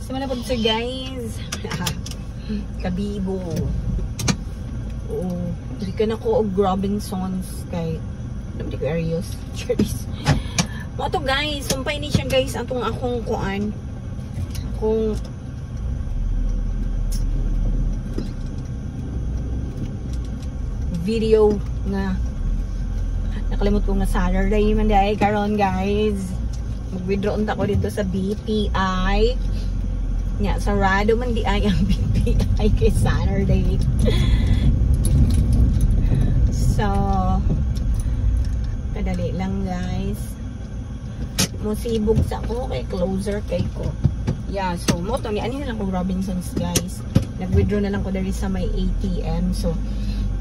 Sama na po so guys. Kabibo. Oo. Dili ka na ko og Robinsons kay alam di ko areas. Cheers. Mao to guys, sumpay ni siya guys atong akong kuan. Akong video nga nakalimot ko nga Saturday man dahil karon guys. Mag-withdraw unta ko dito sa BPI. Nya sarado man di ay ang BPI kay Saturday. So kadali lang guys. Mosibog sa ko kay closer kay ko. Yeah, so mo to ni ani na lang ko Robinsons guys. Nag-withdraw na lang ko diri sa may ATM. So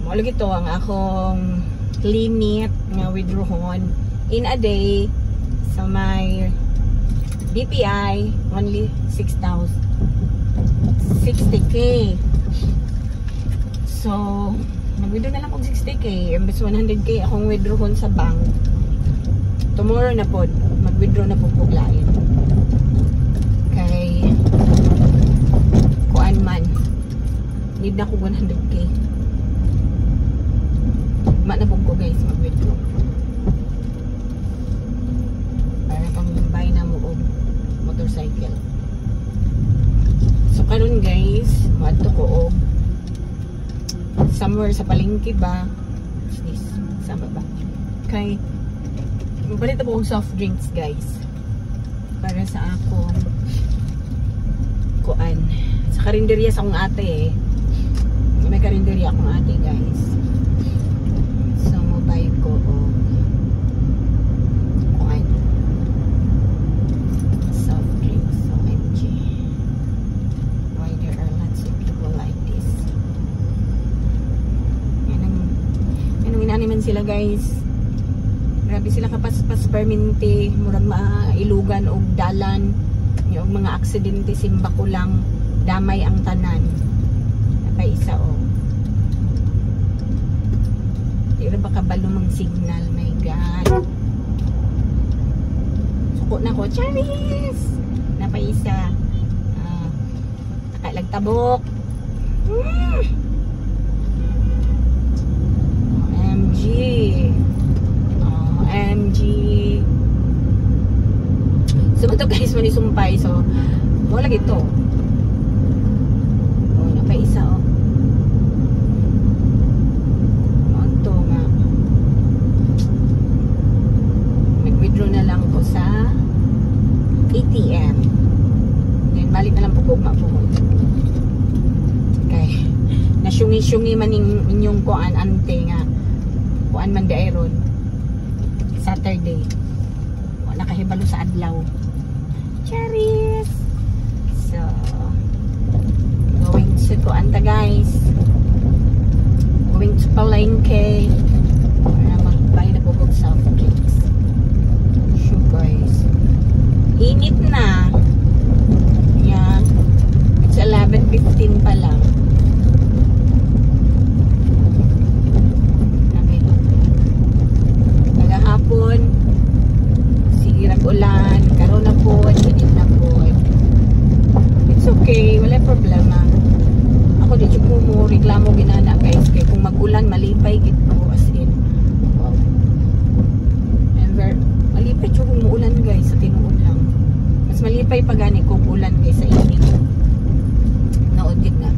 mo lagi to ang akong limit nga withdrawon in a day sa may BPI, only 6,000 60K. So nag-withdraw na lang og 60K imbes 100K akong withdrawon sa bank. Tomorrow na po mag-withdraw na po ko lain. Kay kuan man need na ko 100K. Ma na po ko guys mag-withdraw. Para pang buy na mo og motorcycle. So karon guys, moadto ko og somewhere sa palengke ba? What's this? Sama ba? Kay magpalit ako og soft drinks guys. Para sa akong kuan. Sa karinderya sa akong ate eh. May karinderya akong ate guys. So mobile ko og kuan. Soft drinks. OMG. Why there are lots of people like this? Yan ang inani man sila guys. Grabe sila kapaspas permente, murag mailugan og dalan, yung mga aksidente simba ko lang, damay ang tanan. Napay isa oh. Di ra ba kabalo mang signal, my God. Suko na ko, charis! Napay isa. Nakalagtabok. OMG. OMG. So, ito guys, manisumpay. So, wala gito. Oh, napay isa oh. Ito nga. Nag-withdraw na lang ko sa ATM. Then, balik na lang po ko mapuhol. Okay. Nasyungi-syungi man inyong kuan ante nga. Kuan man di ron. Saturday. Wala nakahibalo sa adlaw. Charis! So, going to kuan ta guys. Going to palengke. Para mag-buy na po og soft drinks. So guys, init na. Yeah. It's 11:15 pa lang. Okay. Kagahapon, sige ulan, karon na po, init na po. It's okay, wala problema. Ako di jud ko mo reklamo ginana guys kay kung mag-ulan malipay gid ko as in. Wow. And very, malipay jud kung muulan guys sa tinuod lang. Mas malipay pa gani kung ulan kaysa init. Naod gid na.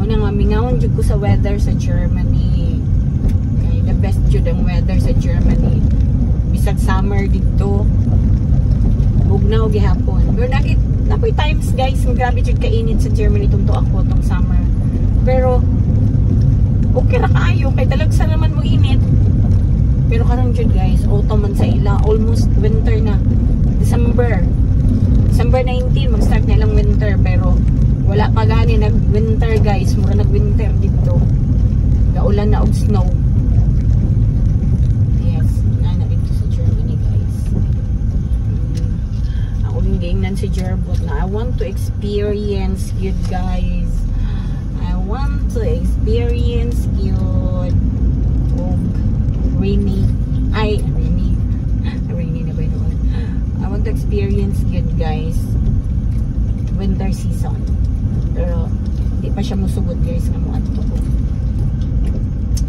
Muna nga mingawon jud ko sa weather sa Germany. Kay the best jud ang weather sa Germany. Bisag summer didto. Bugnaw gihapon. Pero napoy times guys, grabe jud kainit sa Germany tungto ako tong summer. Pero okay ra kaayo kay talagsa naman mo init. Pero karon jud guys, autumn man sa ila, almost winter na. December 19 mag-start na ilang winter pero wala pa gani nag-winter guys, mura nag-winter didto. Gaulan na og snow. Yes, na dito sa Germany guys. Ako giingnan si Gerbot na I want to experience yun guys. I want to experience yun. Og rainy. Ay, rainy. Rainy na ba yun? I want want to experience yun, guys, winter season. Pero di pa siya musugot, guys, nga moadto ko.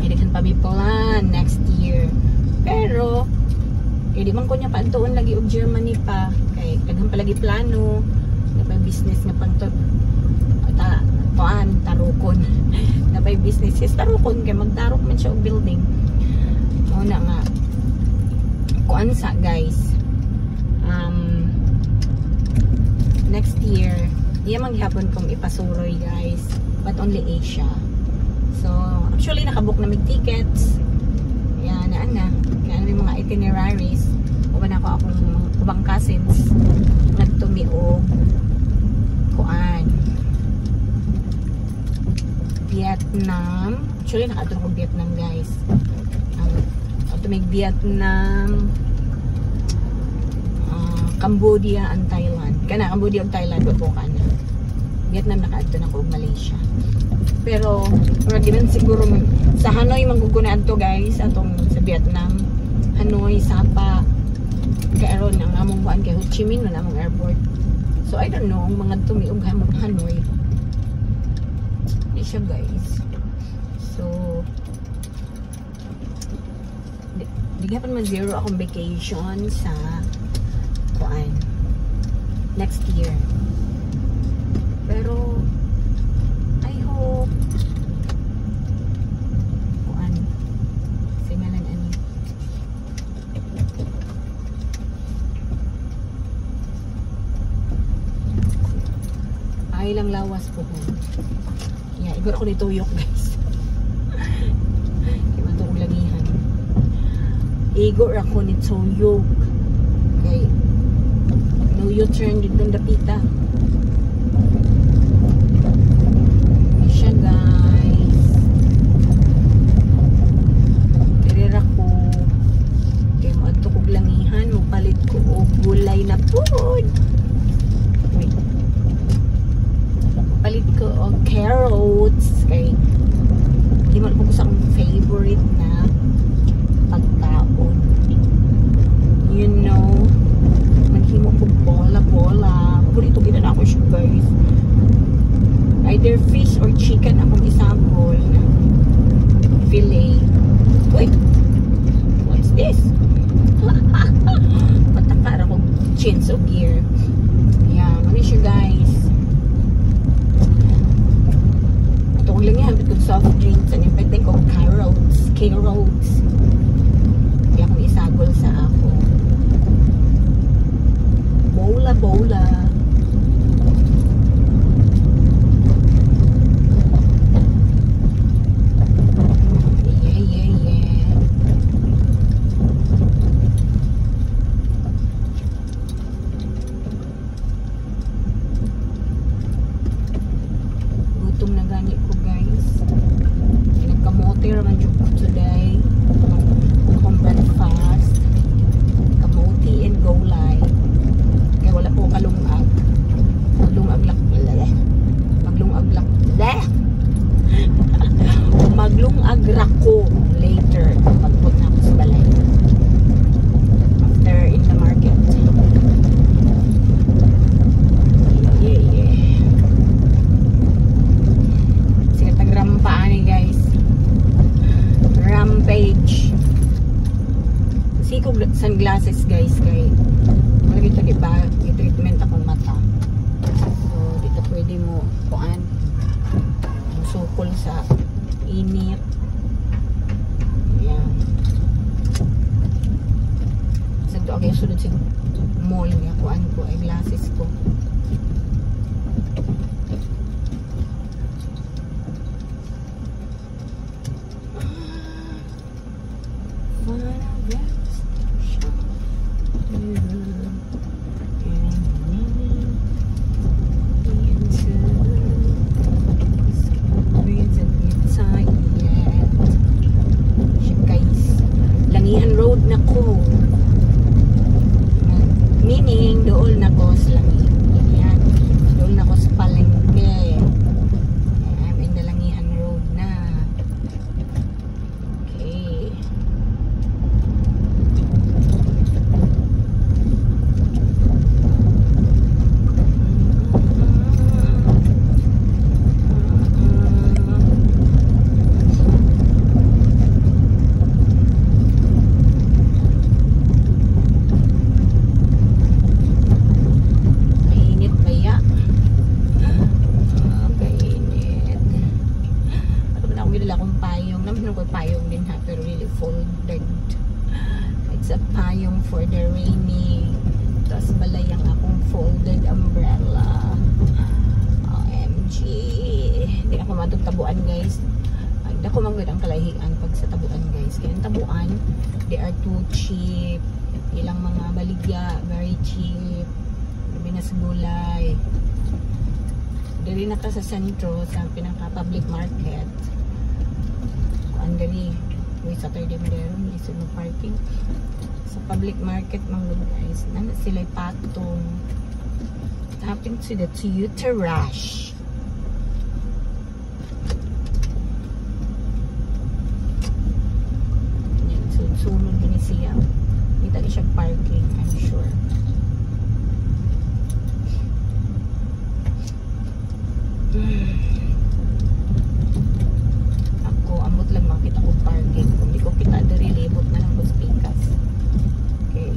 Daghan pa mi plan next year. Pero kay di man ko niya paadtuon lagi og Germany pa kay daghan pa lagi plano na may business nga pang ta tuan tarukon na may business, yes, tarukon kay magtarok man siya og building. Mao na nga kuan sa, guys, next year iya man gihapon kong ipasuroy, guys, but only Asia. So actually nakabook na mig tickets. Yan na na kaya may mga itineraries uban ako akong mga ubang cousins nagtumi og kuan, Vietnam. Actually nakaadto ko Vietnam, guys. Adto mig Vietnam, Cambodia and Thailand. Kana Cambodia ug Thailand wa ko kana. Vietnam nakaadto na ko ug Malaysia. Pero murag di man siguro man, sa Hanoi man gud ko na adto, guys, atong sa Vietnam. Hanoi, Sapa. Kay aron ang among kuan kay Ho Chi Minh man among airport. So I don't know ang mga tumi og Hanoi. Di siya, guys. So di gihapon man zero akong vacation sa kuan next year. Pero I hope kuan singalan ani ay lang lawas po ko. Yeah, igor ako ni tuyok, guys. Kay man langihan. Igor ako ni tuyok. Kay no U-turn dito dapita. Siya, guys. Diri ra ko. Kay moadto kog langihan, mopalit ko og gulay na pud. Wait. Palit ko og carrots kay di man ko sa akong favorite na pagkaon. Maghimo ko bola-bola. Paborito gid na ako siya, guys. Either fish or chicken akong isabol na fillet. Wait, what's this? Patakara ko change of gear. Yeah, ano siya, guys. Ito kong lang yan, kong soft drinks. Ano yung pwede ko? Carrots. Carrots. Kaya akong isagol sa ako. Bola, bola. Yeah. Gutom na gani ko, guys. Nagkamote raman jud ko today. Akong breakfast. Kamote and gulay. Kaya wala po kalungag. for the rainy. Tapos balay ang akong folded umbrella. OMG. Hindi ako matug Tabuan, guys. Ay, dako man gud ang kalahian pag sa Tabuan, guys. Kaya ang Tabuan, they are too cheap. Ilang mga baligya, very cheap. Labi na sa gulay. Diri na ka sa sentro, sa pinaka public market. Kuan diri, uy, Saturday mo dero, lisod mo parking. Sa public market man gud, guys, nana sila patong. Happen to the Toyota Rush. Yan, sulod din siya. Kita ni siya parking, I'm sure. Ako, ambot lang makita ko parking. Kung di ko kita diri, libot na lang ko sa pikas. Okay.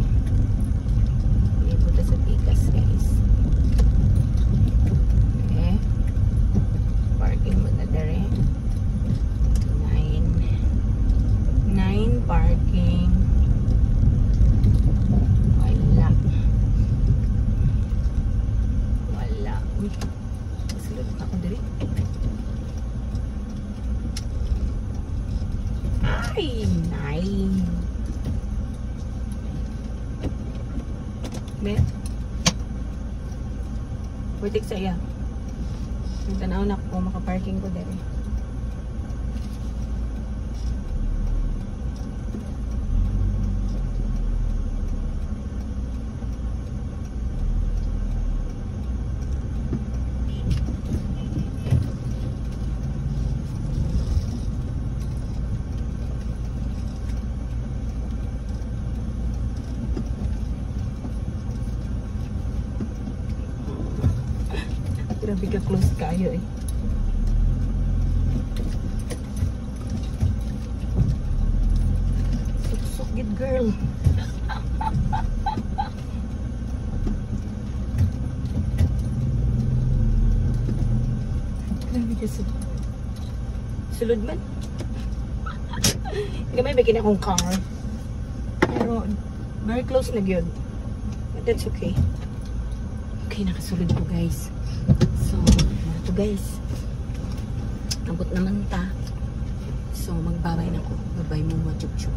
Libot na sa pikas, guys. Okay. Parking mo na diri. Nine. Nine parking. Wala. Wala. Uy. Masulod na ako diri. Ay, nine. Be? Putik sa iya. Yung tanaw na ko, makaparking ko diri. Grabe ka close kayo eh. Suksok gid, girl. Grabe ka sulod man. Gamay ba akong car? Pero very close na gyud. But that's okay. Okay, nakasulod ko, guys. So, mga to, guys. Abot naman ta. So, magbabay na ko. Babay mo mga chup chup.